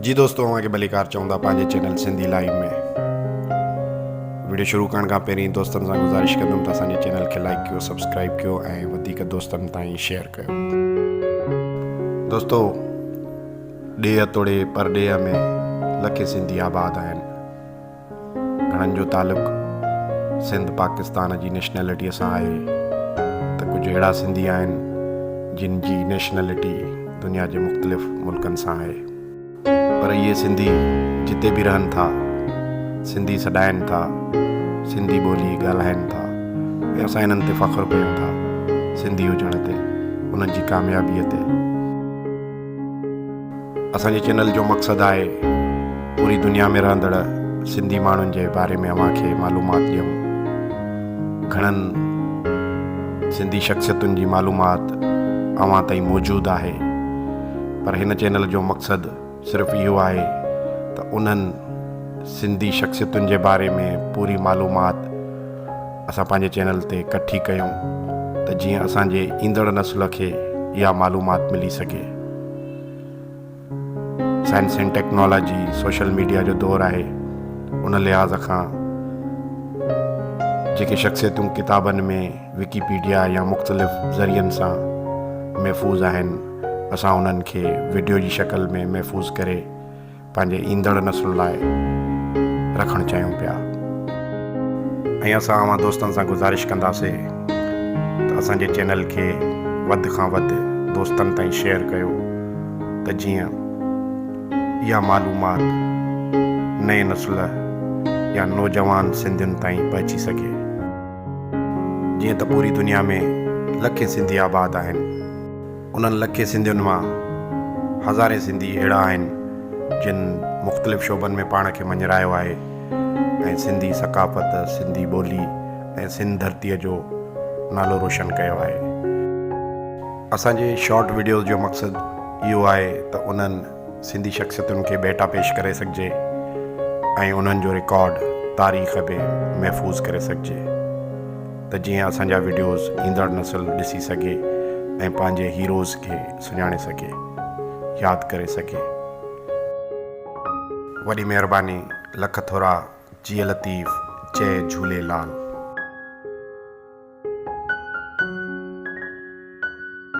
جي دوستو اوهان کي ڀليڪار چئون ٿا پنهنجي چينل سنڌي لائيو ۾. وڊيو شروع ڪرڻ کان پهرين دوستن سان گذارش ڪندم ته اسان جي چينل کي لائيڪ ڪيو سبسڪرائيب ڪيو ۽ وڌيڪ دوستن تائين شيئر ڪيو. دوستو ڏيهه توڙي پرڏيهه ۾ لکين سنڌي آباد آهن. گهڻن جو تعلق سنڌ پاڪستان جي نيشنلٽيء سان آهي ته ڪجهه اهڙا سنڌي آهن جن جي نيشنلٽي دنيا جي مختلف ملڪن سان آهي. پر اهي سنڌي جتي به رهن ٿا سنڌي سڏائن ٿا، سنڌي ٻولي ڳالهائن ٿا ۽ اسان انهن تي فخر ڪيون ٿا سنڌي هجڻ تي انهن جي ڪاميابيء تي. اسان جي چينل جو مقصد آهي پوري دنيا ۾ رهندڙ سنڌي ماڻهن جي باري ۾ اوهان کي معلومات ڏيون. گهڻن سنڌي شخصيتن جي معلومات اوهان تائين موجود آهي پر هن چينل جو مقصد صرف اهو آهي ته انهن سنڌي شخصيتن جي باري ۾ پوري معلومات اسان پنهنجي چينل تي ڪٺي ڪيون ته جيئن اسان جي ايندڙ نسل کي اها معلومات ملي سگهي. Science and technology, social media جو دور آهي ان لحاظ کان جيڪي شخصيتون ڪتابن ۾ وڪيپيڊيا يا مختلف ذريعن سان محفوظ آهن اسان انهن کي وڊيو جي شڪل ۾ محفوظ ڪري پنهنجي ايندڙ نسل لاء رکڻ چاهيون پيا. ۽ اسان اوهان دوستن سان گذارش ڪنداسي ته اسان جي چينل کي وڌ کان وڌ دوستن تائين شيئر ڪيو ته جيئن اها معلومات نئين نسل يا نوجوان سنڌين تائين پهچي سگهي. جيئن ته پوري دنيا ۾ لکين سنڌي آباد آهن. انهن لکين سنڌين مان هزارين سنڌي اهڙا آهن جن مختلف شعبن ۾ پاڻ کي مڃرايو آهي ۽ سنڌي ثقافت، سنڌي ٻولي ۽ سنڌ ڌرتيء جو نالو روشن ڪيو آهي. اسان جي شارٽ وڊيوز جو مقصد اهو آهي ته انهن سنڌي شخصيتن کي ڀيٽا پيش ڪري سگهجي ۽ انهن جو رڪارڊ تاريخ به محفوظ ڪري سگهجي. ته جيئن اسان جا وڊيوز ايندڙ نسل ڏسي سگهي ۽ پنهنجي هيروز کي سڃاڻي سگهي ياد ڪري سگهي. وڏي مهرباني لک ٿورا جيئي لطيف جئي جهولي لال.